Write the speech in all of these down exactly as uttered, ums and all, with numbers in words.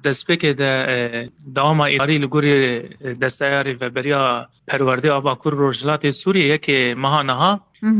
destpêkê de, e, dewama îdarî li gorî, e, Desteya Rêveberiya Perwerdê a Bakur Rojhilatê Sûriyê yekê meha niha,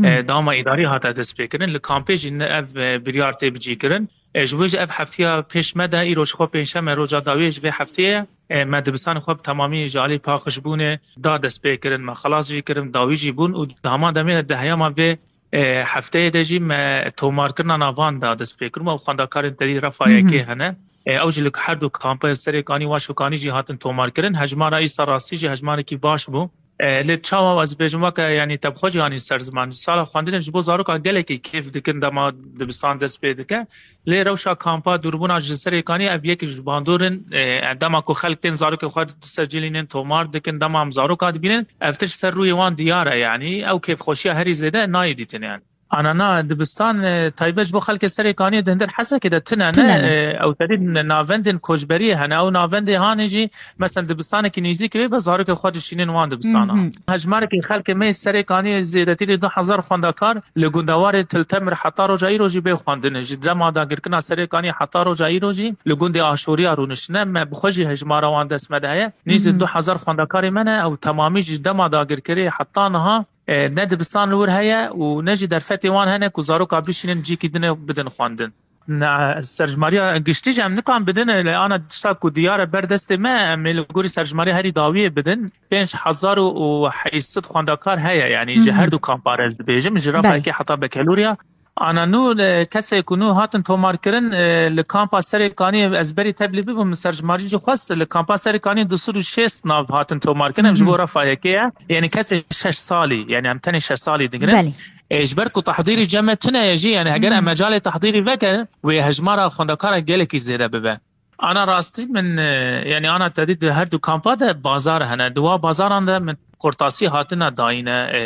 e, dewama îdarî hate destpêkirin. Li kampê jî ne ev, e, biryar tê bicîkirin. E, ji bo jî ev heftiya pêş me de, îro ji xwe pêncşeme, roja dawiyê ji vê hefteyê ye. E, me dibistanê xwe bi temamî ji alî paqijbûnê da destpêkirin. Me xelas jî kirin, dawî jî bûn û di hema demê de, di heyama vê e, hefteyê de jî me tomarkirina navan da dest pê kirin û ew xwendekarên te dî refa yekê hene. E, ew jî li her du kampa Serê Kanî, Waş û Kanî jî hatin tomarkirin. Hejmara îsal rastî jî hejmarekî baş bû. E, lê çawa ez bêjim weke, yanî te bi xwe jî anî ser ziman. Sala xwendinê ji bo zaroka gelekî kêf dikin dema dibistan dest pê dike. Lê rewşa kampa dûrbûna ji Serê Kanî ev yek ji bandor in, e, dema ku xelk tên zarokên xwe disecelînin, tomar dikin, dema em zaroka dibînin, ev tişt ser rûyê wan diyar e, yanî ew kêfxweşiya herî zêde nayê dîtin yani. Ana na dibistan, e, taybet ji bo xelkê Serê Kaniyê di hundir Hesekê de tune ne, Tune ne. e, ew tedî navendên koçberiyê hene, ew navendê hanê jî, mesela dibistanekî nêzîkê wê be zarokê xwe dişînin wan dibistana. Hı hı. Hejmarekî xelkê me yê Serê Kaniyê zêdetirî du hezar xwendekar li gundewarê Tiltemir heta roja îro jî bê xwendinê. Ji dema dagirkirina Serê Kaniyê heta roja îro jî li gundê Aşoriya rûniştine. Me bi xwe jî hejmara wan dest me de heye. Nêzî Hı hı. du hezar xwendekarê me ne, ew temamî ji dema dagirkirê heta niha, e, ne dibistan li wir heye û ne jî derfetê wan hene ku zaroka bişînin cîkî dinê bidin xwendin. Ne, serjimariya giştî jî em nikan bidin, lê ana tişta ku diyar e ber destê me, em ê li gorî serjimariya herî dawiyê bidin. Pênc hezar û heyşt sed xwendekar heye, yanî ji Hı hı. her du kampa re ez dibêjim, ji Belê. Rafayekê heta Bekelûriya. Ana nû, e, kesê ku nû hatin tomarkirin, e, li kampa Serê Kaniyê ez berî tevlî bibim, serjimarî jî xwest, li kampa Serê Kaniyê du sed û şêst nav hatin tomarkirin, em ji Hı hı. bo Rafayekê ye. Yanî kesê şeş salî, yanî em tenê şeş salî digirin. Belê. E, ji ber ku tehdîrî cem me tune ye jî, yanî heger Hı hı. em mecalê tehdîrî vegerin, wê hejmara xwendekara gelekî zêde bibe. Ana rastî min, e, yanî ana tedî di her du kampa de bazar hene. Di wa bazaran de min qurtasî hatine dayîne, e,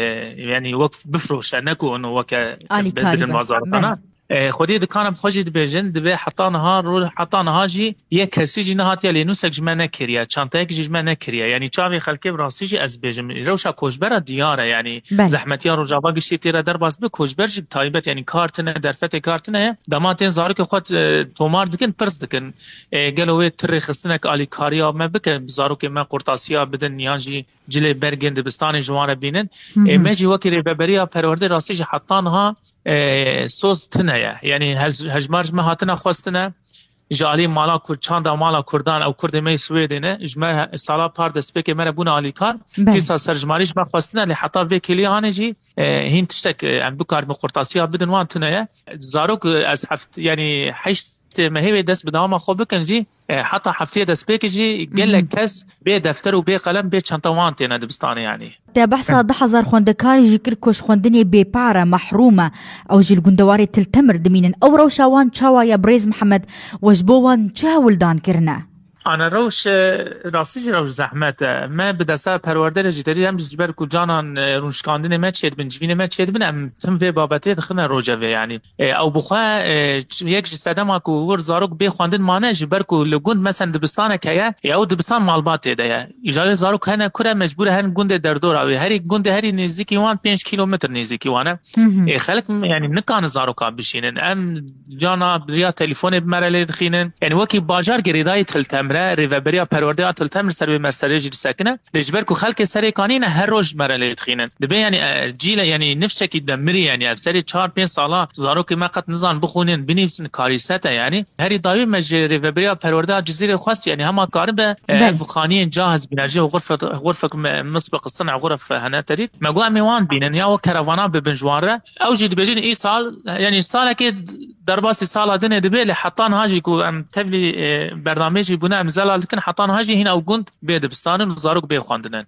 yanî wek bifroşe, ne ku ono weke Alîkarî bidin be. Bazarxana. Belê. E, xwediyê dikana bi xwe jî dibêjin, divê heta niha, ro-, heta niha jî yek kesî jî nehatiye lênûsek ji me nekiriye, çantayek jî ji me nekiriye. Yanî çavê xelkê bi rastî jî ez dibêjim, rewşa koçbera diyar e, yanî Belê. zehmetiya Rojava giştî tê re derbas bi, koçber jî bi taybet, yanî kar tine, derfetê kar tine ye. Dema tên zarokê xwe, e, tomar dikin, pirs dikin. E, gelo wê tu rêxistinek alîkariya me bike, zarokê me qurtasiya bidin, yan jî cilê bergên dibistanê ji wan re bînin. Hı hı. E, me jî wekî rêveberiya perwerdê rastî jî heta niha, e, soz tine ye. Yanî hez-, hejmar ji me hatine xwestine, ji alî mala Kurd, çanda mala Kurdan, ew Kurdê me yê Swêdê ne, ji me sala par destpêkê me re bûne alîkar, Belê. Dîsa serjimarî ji me xwestine, lê heta vê kêliyê hanê jî, e, hîn tiştek, e, em bikaribin qurtasiya bidin wan tune ye. Zarok, e, ez heft, yanî heşt mehê wê dest bi dewama xwe bikin jî, e, heta heftiyê destpêkê jî gelek Hı hı. kes bê defter û bê qelem, bê çanta wan têne dibistanê yanî. Te behsa du hezar xwendekarî jî kir ku ji xwendinê bêpar e, mehrûm e. Ew jî li gundewarê Til Temir dimînin. Ew rewşa wan çawa ye birêz Mihemed? We ji bo wan çi hewldan kirine? Ana rewş, e, rastî jî rewş zehmet e. Me bi desta perwerde re jî derî em ji ber ku canan, e, rûnişkandinê me çêdibin, civînê me çêdibin, em tim vê babetê dixine rojevê yanî. E, ew bi xwe, e, ç-, yek ji sedema ku wir zarok bê xwendin mane, ji ber ku li gund mesen dibistanek heye, ya ew dibistan malbatê de ye. Îjarê zarok hene kure, mecbûr e herin gundê derdora wê. Herî gundê herî nêzîkî wan pênc kîlometr nêzîkî wan e. Hı hı. E, xelk m-, yanî nikane zaroka bişînin. Em cana riya telefonê bi me re lê dixînin. Yanî wekî bajar girêdayî Til Temir e, rêveberiya perwerdeya Til Temir ser wê merserê jî disekine. Lê ji ber ku xelkê Serê Kanî ne her roj ji me re lê dixînin. Dibe yanî, e, cîle yanî nifşekî demirî yanî ev serê çar pênc sala zarokê me qet nizan bixwînin, binivîsin karîset e yanî. Herî dawî me ji rêveberiya perwerdeya Cizîrê xwest yanî hema karibe, e, Belê. ev xaniyên cahiz bîne jî xurfe-, xurfek me-, misbiq sina xurf hene tedît. Me got em ê wan bînin ya wek kerevana bibin ji wan re. Ew jî dibêjin îsal, yanî salekê derbasî sala dinê dibe lê heta niha jî ku em tevlî, e, bernameyê jî bûne em zelal dikin heta niha jî hîn ew gund bê dibistanin û zarok bê xwendinin.